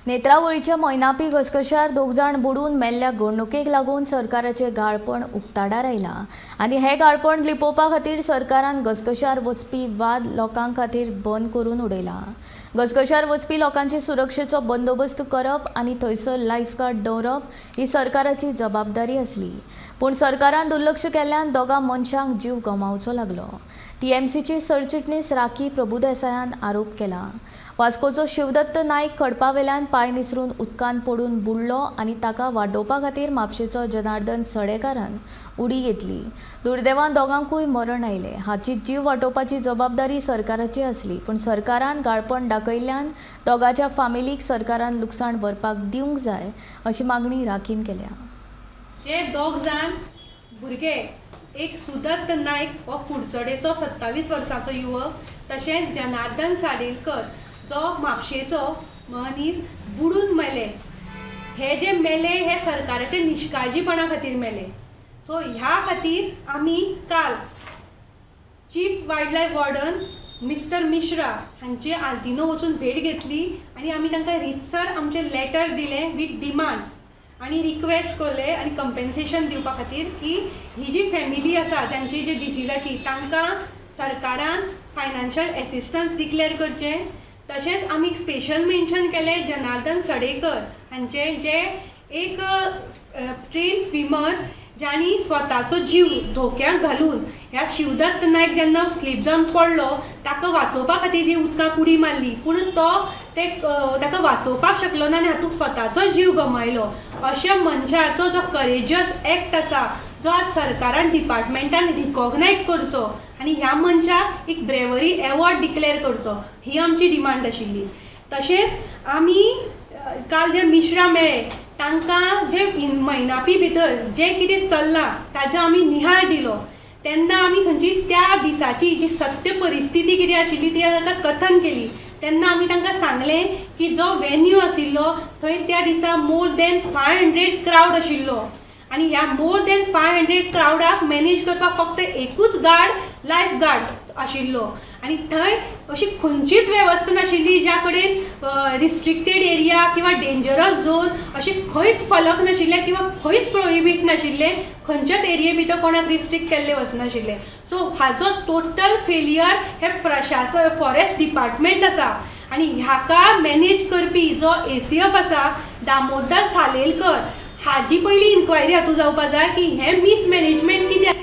नेत्रावळीच्या मैनापी घसघश्यार दोग जाण बुडून मेल्ल्या घडणुकेक लागून सरकाराचें गाळपण उक्ताडार आयलां आनी हें गाळपण लिपोवपा खातीर सरकारान घसघश्यार वचपी वाद लोकां खातीर बंद करून उडयला. घसघश्यार वचपी लोकांचे सुरक्षेचो बंदोबस्त करप आनी थंयसर लायफगार्ड दवरप ही सरकाराची जबाबदारी आसली, पूण सरकारान दुर्लक्ष केल्ल्यान दोगां मनशांक जीव गमावचो लागलो. टीएमसीची सरचिटणीस राखी प्रभुदेसायान आरोप केला. वास्कोचो शिवदत्त नायक खडपावेल्यान पांय निसरून उदकांत पडून बुडलो आनी ताका वाडोवपा खातीर म्हापशेचो जनार्दन सडेकारान उडी घेतली. दुर्दैवान दोगांकूय मरण आयलें. हाची जीव वाटोवपाची जबाबदारी सरकाराची आसली, पूण सरकारान गाळपण दाखयल्ल्यान दोगांच्या फामिलीक सरकारान लुकसाण भरपाक दिवंक जाय अशी मागणी राखीन केल्या. जे दोग जाण भुरगे, एक सुदत्त नायक हो कुडचडेचो 27 वर्सांचो युवक, तशेंच जनार्दन साडेलकर जो म्हापशेचो मनीस बुडून मेले. हे जे मेले हे सरकाराच्या निश्काळजीपणा खातीर मेले. सो ह्या खातीर आमी काल chief wild life warden mister Mishra हांचे आल्तिनो वचून भेट घेतली आनी आमी तांकां रितसर आमचें लेटर दिलें वीथ डिमांड्स आनी रिक्वेस्ट केले आनी कंपेन्सेशन दिवपा खातीर की ही जी फॅमिली आसा जांची जी डिसिजाची, तांकां सरकारान फायनान्शियल एसिस्टन्स डिक्लेर करचें. तशेंच आमी स्पेशल मेन्शन केलें जनार्दन सडेकर हांचे, जे एक ट्रेन स्विमर, ज्यांनी स्वताचो जीव धोक्याक घालून ह्या शिवदत्त नायक जेन्ना स्लीप जावन पडलो ताका वाचोवपा खातीर जी उदकांत उडी मारली, पूण तो ते ताका वाचोवपाक शकलो ना आनी हातूंत स्वताचो जीव गमायलो. अशा मनशाचो जो करेजियस एक्ट आसा, जो आज सरकारान, डिपार्टमेंटान रिकॉग्नायज करचो आनी ह्या मनशाक एक ब्रेवरी एवॉर्ड डिक्लेर करचो, ही आमची डिमांड आशिल्ली. तशेंच आमी काल जे मिश्रा मेळ्ळे, तांकां जे मैनापी भितर जें कितें चल्लां ताजो आमी निहाळ दिलो. तेन्ना आमी थंयची त्या दिसाची जी सत्य परिस्थिती कितें आशिल्ली ती तांकां कथन केली. तेन्ना आमी तांकां सांगलें की जो वेन्यू आशिल्लो थंय त्या दिसा मोर देन 500 क्रावड आशिल्लो आनी ह्या मोर देन 500 क्रावडाक मॅनेज करपाक फक्त एकूच गार्ड, लायफ गार्ड आशिल्लो आनी थंय अशी खंयचीच वेवस्था नाशिल्ली, ज्या कडेन रिस्ट्रिक्टेड एरिया किंवा डेंजरस झोन अशें खंयच फलक नाशिल्ले किंवा खंयच प्रोहिबीट नाशिल्लें. खंयच्याच एरिये भितर कोणाक रिस्ट्रिक्ट केल्लें वचनाशिल्लें. सो हाजो टोटल फेलियर हे प्रशासन, फॉरेस्ट डिपार्टमेंट आसा आनी हाका मॅनेज करपी जो एसीएफ आसा दामोदर सालेलकर, हाजी पयली इन्क्वायरी हातूंत जावपा जाय की हें मिसमॅनेजमेंट कित्याक.